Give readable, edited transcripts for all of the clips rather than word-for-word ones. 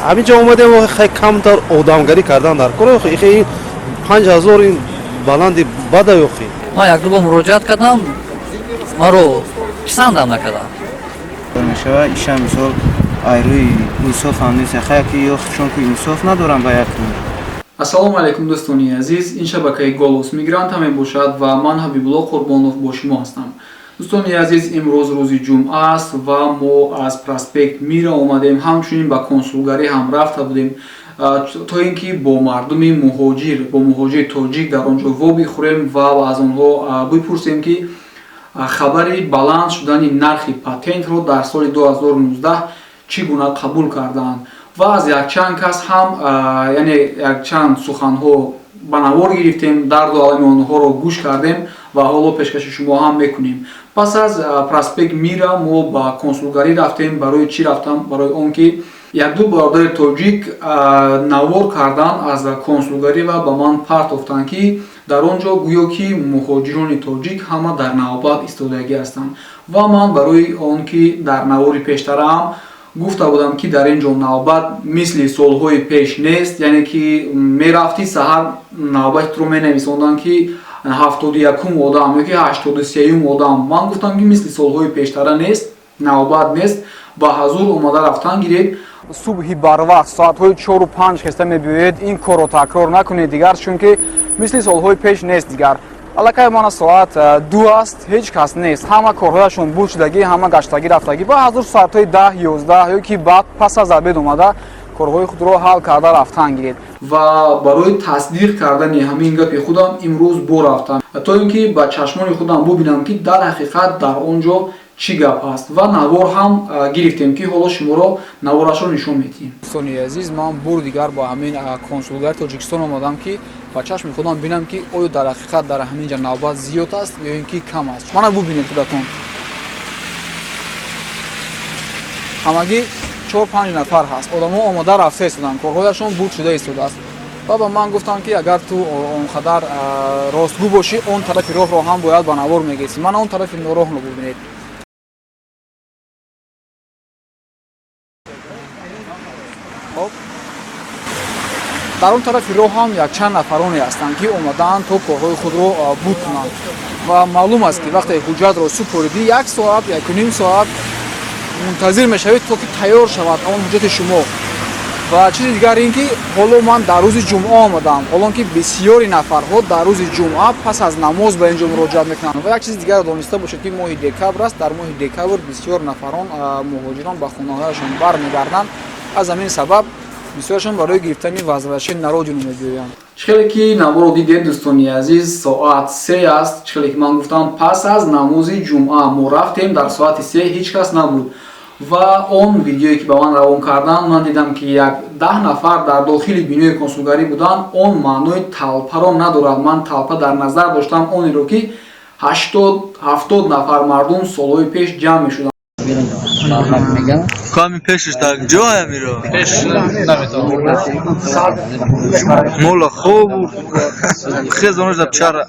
Ҳаминҷо омадем, хай камтар одамгарӣ кардан дар кор. Ин 5000 ин баланди бада ёхи. Ман як ду бор муроҷиат кардам, маро писандам накардам. Мешава иша, мисол, айрӯи инсоф ҳам нест, хая ки ё чунки инсоф надорам ба як. Ассалому алайкум, дӯстони азиз! Ин шабакаи «Голос мигранта» мебошад ва ман, Ҳабибулло Қурбонов, бо шумо ҳастам. Дӯстони азиз, имрӯз рӯзи ҷумъа аст ва мо аз проспект Мира омадем, ҳамчунин ба консулгарӣ ҳам рафта будем, то ин ки бо мардуми муҳоҷир, бо муҳоҷири тоҷик дар он ҷо вобихӯрем ва аз онҳо бипурсем, ки хабари баланд шудани нархи патентро дар соли 2019 чӣ гуна қабул кардаанд. Ва аз якчанд кас ҳам, яъне якчанд суханҳо ба навор гирифтем, дарду алами онҳоро гӯш кардем ва ҳоло пешкаши шумо ҳам мекунем. Пас аз проспект Мира мо ба консулгарӣ рафтем. Барои чӣ рафтам? Барои он ки якду бародари тоҷик навор кардан аз консулгарӣ ва ба ман партофтанд, ки дар он ҷо гӯё ки муҳоҷирони тоҷик ҳама дар навбат истодагӣ ҳастанд. Ва ман барои он ки дар навори пештараам гуфта будам, ки дар ин ҷо навбат мисли солҳои пеш нест, яъне ки мерафтӣ саҳар, навбати туро менависонданд, ки 71-ум одам ё ки 83-юм одам. Ман гуфтам, ки мисли солҳои пештара нест, навбат нест, ба ҳазур омада рафтан гиред. Субҳи барвақт соатҳои 4-у 5 хеста мебиёед, ин корро такрор накунед дигар, чунки мисли солҳои пеш нест дигар. Аллакай мана соат 2 аст, ҳеҷ кас нест, ҳама корҳояшон буд шудагӣ, ҳама гаштагӣ, рафтагӣ. Ба ҳазур соатҳои 10, 11 ё ки баъд пас аз обед омада, корҳои худро ҳал карда рафтан гиред. Ва барои тасдиқ кардани ҳамин гапи худам имрӯз бо рафтам, то ин ки ба чашмони худам бубинам, ки дар ҳақиқат дар он ҷо чӣ гап ҳаст. Ва навор ҳам гирифтем, ки ҳоло шуморо наворашро нишон медиҳем. Дӯстони азиз, ман бор дигар ба ҳамин консулгари Тоҷикистон омадам, ки ба чашми худам бинам, ки оё дар ҳақиқат дар ҳамин ҷа навбат зиёд аст ё ин ки кам аст. Мана бубинед худатон, ҳамагӣ 4-5 нафар ҳаст. Одамо омода рафта истоданд, корҳояшон буд шуда истодааст. Ва ба ман гуфтанд, ки агар ту он қадар ростгӯ бошӣ, он тарафи роҳро ҳам бояд ба навор мегирсӣ. Мана он тарафи роҳро бубинед. Хоб, дар он тарафи роҳ ҳам якчанд нафароне ҳастанд, ки омадаанд то корҳои худро буд кунанд. Ва маълум аст, ки вақте ҳуҷҷатро супоридӣ, як соат, 1.5 соат мунтазир мешавед, то ки тайёр шавад он ҳуҷҷати шумо. Ва чизи дигар ин ки ҳоло ман дар рӯзи ҷумъа омадам, ҳолон ки бисёри нафарҳо дар рӯзи ҷумъа пас аз намоз ба ин ҷо муроҷиат мекунанд. Ва як чизи дигарро дониста бошед, ки моҳи декабр аст. Дар моҳи декабр бисёр нафарон, муҳоҷирон ба хонаҳояшон бармегарданд. Аз ҳамин сабаб бисёрашон барои гирифтани возвращение на родину мебиёянд. Чӣ хеле ки наворо дидед, дӯстони азиз, соат 3 аст. Чӣ хеле ки ман гуфтам, пас аз намози ҷумъа мо рафтем, дар соати 3 ҳеҷ кас набуд. Ва он видеое ки ба ман равон карданд, ман дидам, ки як 10 нафар дар дохили бинои консулгарӣ буданд. Он маънои талпаро надорад. Ман талпа дар назар доштам онеро, ки 80, 70 нафар мардум солҳои пеш ҷамъ мешуданд. Ками пешиш так ҷоя миро. Мола хобу хезонаш да чара.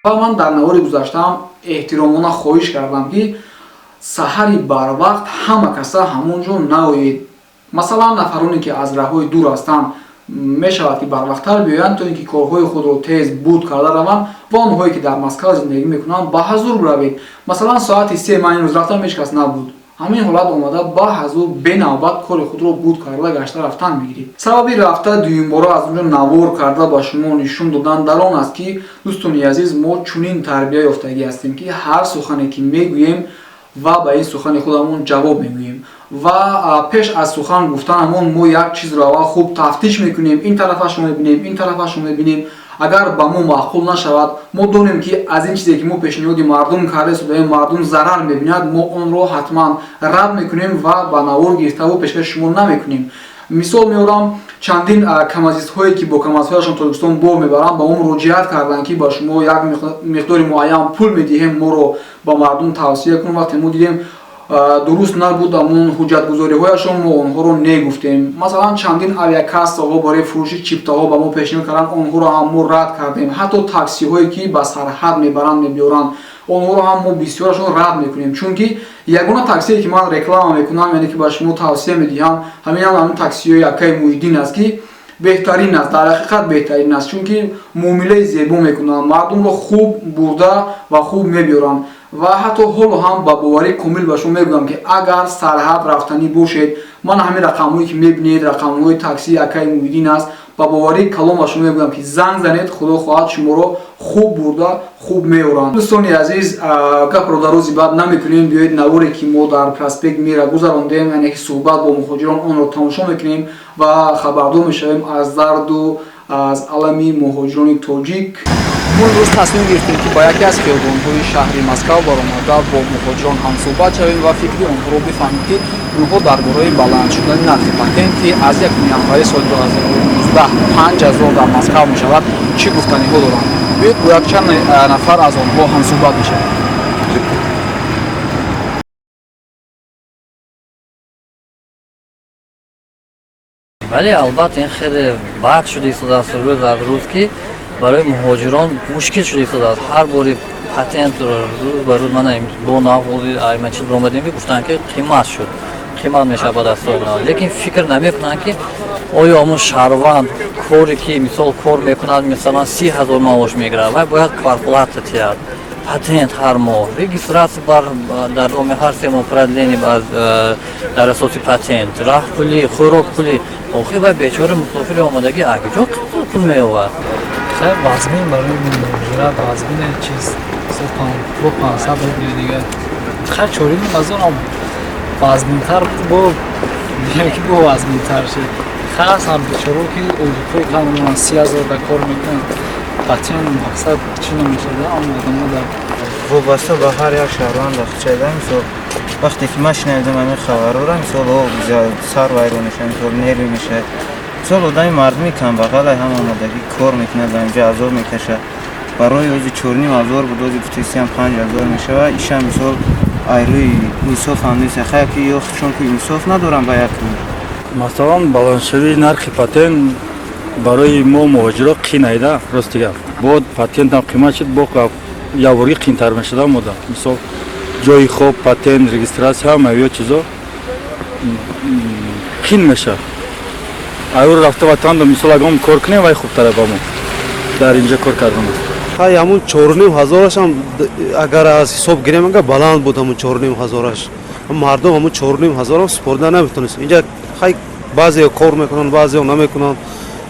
Ва ман дар навори гузаштаам эҳтиромона хоҳиш кардам, ки саҳари барвақт ҳама каса ҳамон ҷо наоед. Масалан, нафароне ки аз раҳҳои дур ҳастанд, мешавад, ки барвақттар биёянд, то ин ки корҳои худро тез буд карда раванд. Ва онҳое ки дар Москва зиндагӣ мекунанд, ба ҳазур биравед. Масалан, соати 3 ман имрӯз рафтам, ҳеҷ кас набуд. Ҳамин ҳолат омада, ба ҳазур бенавбат кори худро буд карда гашта рафтан мегирид. Сабаби рафта дуюмбора аз онҷо навор карда ба шумо нишон додан дар он аст, ки, дӯстони азиз, мо чунин тарбия ёфтагӣ ҳастем, ки ҳар сухане ки мегӯем ва ба ин сухани худамон ҷавоб мегӯем. Ва пеш аз сухан гуфтанамон мо як чизро аввал хуб тафтиш мекунем, ин тарафашро мебинем, ин тарафашро мебинем. Агар ба мо маъқул нашавад, мо донем, ки аз ин чизе ки мо пешниҳоди мардум карда истодаем, мардум зарар мебинад, мо онро ҳатман рад мекунем ва ба навор гирифтаву пешкаши шумо намекунем. Мисол меорам: чандин камазистҳое, ки бо камазҳояшон Тоҷикистон бор мебаранд, ба мо муроҷиат карданд, ки ба шумо як миқдори муайян пул медиҳем, моро ба мардум тавсия кун. Вақте мо дидем Дуруст набуд ҳамун ҳуҷҷатгузориҳояшон, мо онҳоро негуфтем. Масалан, чандин авиакассаҳо барои фурӯши чиптаҳо ба мо пешниҳод карданд, онҳоро ҳам мо рад кардем. Ҳатто таксиҳое ки ба сарҳад мебаранд, мебиёранд, онҳоро ҳам мо бисёрашон рад мекунем, чунки ягона таксие ки ман реклама мекунам, яъне ки ба шумо тавсия медиҳам, ҳамин ҳамин таксиҳои акаи Муҳиддин аст, ки беҳтарин аст, дар ҳақиқат беҳтарин аст, чунки муомилаи зебо мекунанд, мардумро хуб бурда ва хуб мебиёранд. Ва ҳатто ҳоло ҳам ба боварии комил ба шумо мегӯям, ки агар сарҳад рафтанӣ бошед, ман ҳамин рақамҳое ки мебинед, рақамҳои таксии акаи Муҳиддин аст. Ба боварии калом ба шумо мегӯям, ки занг занед, худо хоҳад шуморо хуб бурда хуб меоранд. Дӯстони азиз, гапро дарози баъд намекунем. Биёед, наворе ки мо дар проспект Мира гузарондем, яъне ки суҳбат бо муҳоҷирон, онро тамошо мекунем ва хабардор мешавем аз дарду аз алами муҳоҷирони тоҷик. Мо имрӯз тасмим гирифтем, ки ба яке аз хиёбонҳои шаҳри Москав баромада, бо муҳоҷирон ҳамсӯҳбат шавем ва фикри онҳоро бифаҳмем, ки онҳо дар бораи баланд шудани нархи патент, ки аз 1 январи соли 2019 5000 дар Москав мешавад, чӣ гуфтаниҳо доранд. Биёед, бо якчанд нафар аз онҳо ҳамсӯҳбат мешавем. Бале, албатта, ин хеле бад шуда истодааст рӯз аз рӯз, ки барои муҳоҷирон мушкил шуда истодааст. Ҳар бори патент рӯз ба рӯз, мана бо нав аймачиз баромадем, ки гуфтанд, ки қимат шуд, қимат мешавад баъд аз соли нав. Лекин фикр намекунанд, ки оё ҳамун шаҳрванд коре ки мисол кор мекунад, мисалан 30 000 маош мегирад, вай бояд квартплата тиҳад, патент ҳар моҳ, регистрация бар дар доми ҳар 3 моҳ, продление дар асоси патент, раҳпулӣ, хӯрокпулӣ. Охир вай бечора мусофири омадагӣ куҷо пул меовард? Хеле вазмин барои муҳоҷират, вазмине чиз бо 500 рубли дигар хай чорини аз онам вазминтар бо яки бо вазминтар шид. Хай ҳастанд бечоро, ки ойликҳои кам, 30 000 да кор мекунанд, патент мақсад чӣ намешуда, аммо одамо дар Вобаста ба ҳар як шаҳрванд ахчада. Мисол, вақте ки ман шунавидам ҳамин хабарҳоро, мисол, сар вайрон мешавад, мисол, нервӣ мешавад. Мисол, одами мардуми камбағалай ҳам омодагӣ кор мекунад, ба инҷа азоб мекашад. Барои ози 4500 буд, ози гуфтисиам 5000 мешавад. Иша мисол айрӯи инсоф ҳам нест, хая ки ё чунки инсоф надорам ба як. Масалан, баландшавии нархи патент барои мо муҳоҷиро қинайда, рости гап. Бо патентам қимат шуд, бо яворӣ қинтар мешуда мода. Мисол, ҷои хоб, патент, регистрация, ҳама ё чизо қин мешавад. Аюр рафта ватанда, мисол, агон кор кунем, вай хубтара ба мо дар инҷа кор кардан. Хай, ҳамун чорним ҳазорашам агар аз ҳисоб гирем, ага баланд буд ҳамун чорним ҳазораш, мардум ҳамун чорним ҳазорам супорида наметонист. Инҷа хай баъзеё кор мекунанд, баъзеё намекунанд,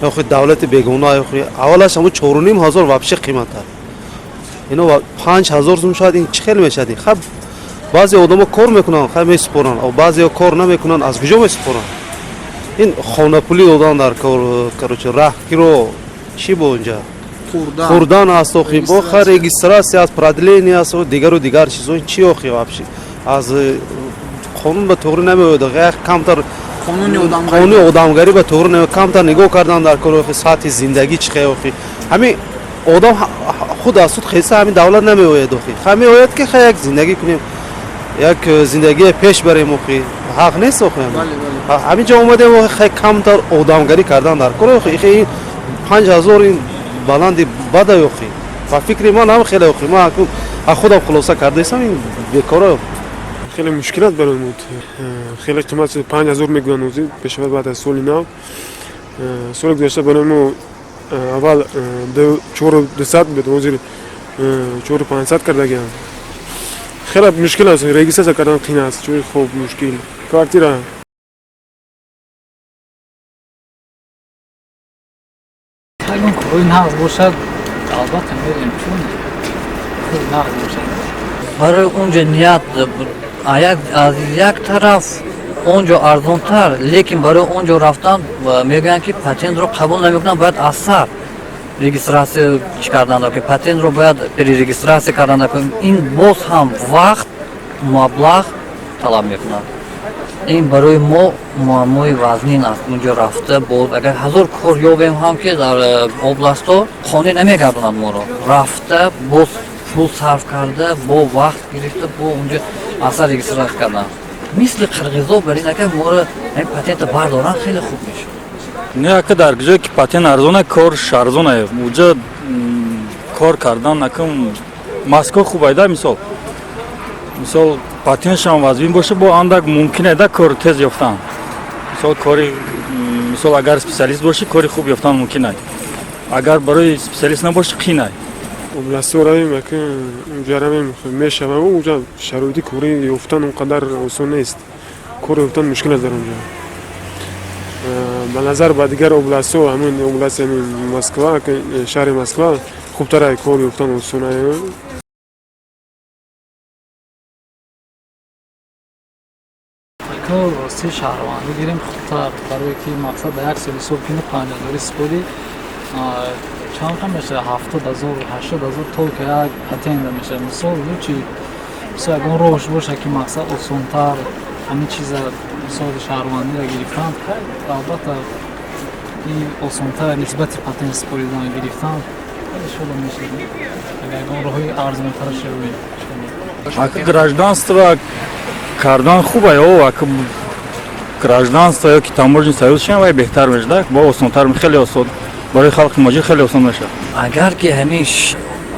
охи давлати бегона. Охи аввалаш ҳамун 4500 вообще қиматтар, ино 5000 сум шояд, ин чӣ хел мешавад? Хай, баъзе одамо кор мекунанд, хай месупоранд, баъзеё кор намекунанд, аз куҷо месупоранд? Ин хонапулӣ додан дар кор, короче, раҳкиро чӣ бо инҷа хӯрдан аст, охи бо ха регистрация аст, продление аст, дигару дигар чизо. Чӣ охи вообще аз қонун ба туғри намеояд, як камтар қонуни одамгарӣ ба туғри намеояд. Камтар нигоҳ кардан дар кор, охи сатҳи зиндагӣ чӣ хел. Охи ҳамин одам худ аз суд хеса ҳамин давлат намеояд, охи ха меояд, ки ха як зиндагӣ кунем, як зиндагие пеш барем. Охи ҳақ нест, охи ҳамин ҷо омадем, охи хай камтар одамгарӣ кардан дар кор. Охи ин 5000 ин баланди бада, охи ба фикри ман ҳам хеле. Охи ман аз худам хулоса кардаистам, ин бекора. Хеле мушкил аст барои мо, хеле қимат шуд, 5000 мегӯянд ҳозир мешавад баъд аз соли нав. Соли гузашта барои мо аввал 4200 буд, ҳозир 4500 кардагианд. Хеле мушкил аст, регистрация кардан қин аст, ҷои хоб мушкил, квартира. Ягон корҳои нағз бошад, албатта мерем, чун кори нағз бошад. Барои унҷо ният аз як тараф он ҷо арзонтар, лекин барои он ҷо рафтан мегӯянд, ки патентро қабул намекунанд, бояд аз сар регистрация чӣ кардан, ки патентро бояд перерегистрация кардан. Ин боз ҳам вақт, маблағ талаб мекунад. Ин барои мо муаммои вазнин аст. Унҷо рафта боз агар ҳазор кор ёбем ҳам, ки дар областҳо қонеъ намегардонад моро, рафта боз пул сарф карда, бо вақт гирифта, бо унҷо. Аслан регистрация кардам. Мисли қирғизо бар ин ака моро ҳамин патента бардоран, хеле хуб мешуд. Не, ака, дар ҷое ки патент арзона, кор арзона. Уҷа кор кардан акам Москва хуб айда. Мисол, патентшам вазбин боша, бо андак мумкин айда кор тез ёфтан. Мисол, кори, мисол, агар специалист бошӣ, кори хуб ёфтан мумкин ай, агар барои специалист набошӣ, қин ай. Областҳо равем, ака, унҷа равем, мешава. Унҷа шароити корӣ ёфтан он қадар осон нест, кор ёфтан мушкил аст дар онҷа ба назар ба дигар областҳо. Ҳамин области, ҳамин Москва, шаҳри Москва хубтар ай, кор ёфтан осон ай. Рости, шаҳрвандӣ гирем хубтар, барое ки мақсад ба як сол ҳисоб кунӣ, 5000-и супорӣ, чанд қа мешавад? 70 000, 80 000 только як патента мешавад. Мисол, лучше, мисол, ягон роҳш боша, ки мақсад осонтар ҳамин чиза, мисол, шаҳрвандиро гирифтан. Албатта, ин осонтар нисбати патент супоридан гирифтан. Иншолло, мешавад, агар ягон роҳҳои арзонтараш ёбем. Ака, гражданство кардан хуб ай. О, ака, гражданство ё ки таможенный союз шиам, вай беҳтар мешуда, бо осонтар, хеле осон барои халқи муҳоҷир, хеле осон мешавад. Агар ки ҳамин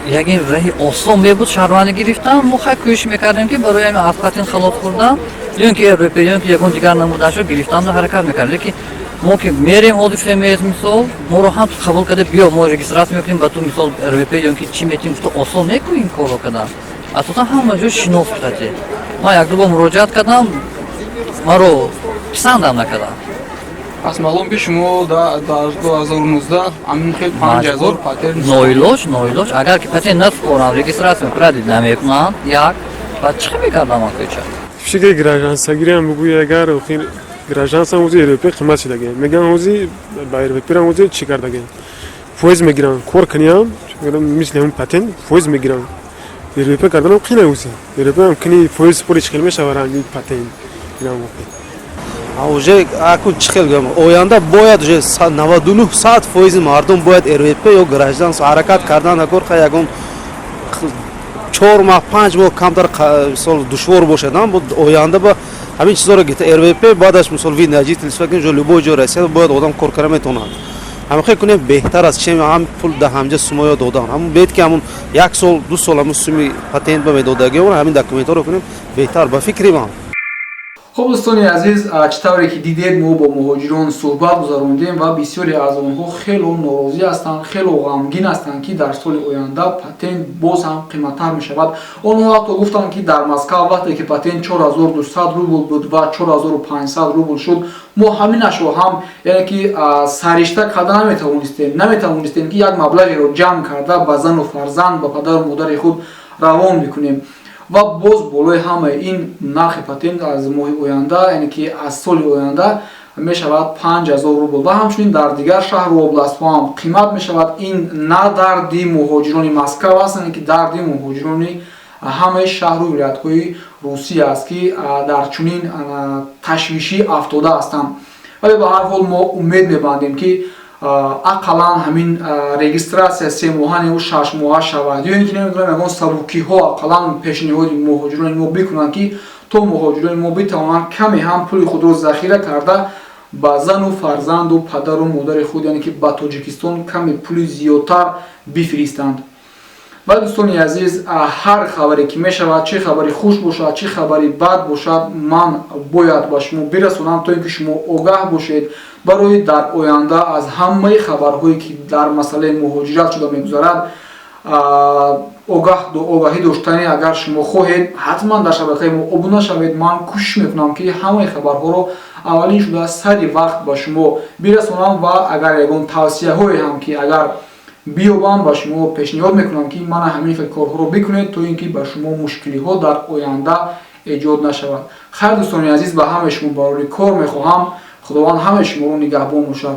ягин раҳи осон мебуд шаҳрвандӣ гирифтан, мо хай кӯшиш мекардем, ки барои ҳамин аз патент халос хӯрдан ё ин ки РВП, ё ин ки ягон дигар намудаашро гирифтанро ҳаракат мекардем. Лекин мо ки мерем ҳозир ФМС, мисол, моро ҳам қабул карда, биё, мо регистрация мекунем ба ту, мисол, РВП ё ин ки чӣ метим, гуфта, осон неку ин корро кардан. Асосан ҳама ҷо шинос кати. Ман якду бор муроҷиат кардам, маро писандам накардам. Пас маълум, ки шумо дар 2019 ҳамин хел 5000 патент Ноилоҷ, ноилоҷ. Агар ки патент насупорам, регистрация кредит намекунам, як баъд чӣ мекардам ман кӯча? Фикри гражданствогириам бугӯи, агар охир гражданство ҳози РВП қимат шудаге, мегӯян, ҳози ба РВП-ра ҳози чӣ кардаге, фоиз мегиранд, кор куниам, мисли ҳамин патент фоиз мегиранд. РВП карданам қина, ҳози РВП ам кини, фоиз супори чӣ хел мешава, ранги патент инам. Уже акун чӣ хел гӯям, оянда бояд уже 99% мардум бояд РВП ё гражданство ҳаракат кардан. Агар ха ягон 4 моҳ, 5 моҳ камтар, мисол, душвор бошад, оянда ба ҳамин чизоро гирифта, РВП, баъдаш, мисол, вид на жительство, ки любой ҷои Россия бояд одам кор карда метавонад. Ҳамин кунем беҳтар аст, чем ҳам пул да ҳамҷа сумоё додан. Ҳамун бед ки ҳамун як сол, 2 сол ҳамун суми патент ба медодаги, ҳамин документҳоро кунем, беҳтар ба фикри ман. Хуб, дӯстони азиз, чӣ тавре ки дидед, мо бо муҳоҷирон суҳбат гузарондем ва бисёре аз онҳо хело норозӣ ҳастанд, хело ғамгин ҳастанд, ки дар соли оянда патент боз ҳам қиматтар мешавад. Онҳо ҳатто гуфтанд, ки дар Москва вақте ки патент 4200 рубл буд ва 4500 рубл шуд, мо ҳаминашро ҳам, яъне ки саришта карда наметавонистем, ки як маблағеро ҷамъ карда ба зану фарзанд, ба падару модари худ равон бикунем. Ва боз болои ҳамаи ин нархи патент аз моҳи оянда, яъне ки аз соли оянда мешавад 5000 рубл ва ҳамчунин дар дигар шаҳру областҳо ҳам қимат мешавад. Ин на дарди муҳоҷирони Москав аст, яъне ки дарди муҳоҷирони ҳамаи шаҳру вилоятҳои Русия аст, ки дар чунин ташвишӣ афтода ҳастанд. Вале ба ҳар ҳол мо умед мебандем, ки ақаллан ҳамин регистрация 3 моҳа неу 6 моҳа шавад, ё ин ки намедонам, ягон сабукиҳо ақаллан пешниҳоди муҳоҷирони мо бикунанд, ки то муҳоҷирони мо битавонанд каме ҳам пули худро захира карда ба зану фарзанду падару модари худ, яъне ки ба Тоҷикистон каме пули зиёдтар бифиристанд. Ва дӯстони азиз, ҳар хабаре ки мешавад, чӣ хабари хуш бошад, чӣ хабари бад бошад, ман бояд ба шумо бирасонам, то ин ки шумо огаҳ бошед барои дар оянда аз ҳамаи хабарҳое, ки дар масъалаи муҳоҷират шуда мегузарад, огаҳӣ доштани. Агар шумо хоҳед, ҳатман дар шабакаи мо обуна шавед. Ман кӯшиш мекунам, ки ҳамаи хабарҳоро аввалин шуда сари вақт ба шумо бирасонам ва агар ягон тавсияҳое ҳам ки агар биёбам, ба шумо пешниҳод мекунам, ки мана ҳамин хел корҳоро бикунед, то ин ки ба шумо мушкилиҳо дар оянда эҷод нашавад. Хайр, дӯстони азиз, ба ҳамаи шумо барори кор мехоҳам. Худованд ҳамаи шуморо нигаҳбон бошад.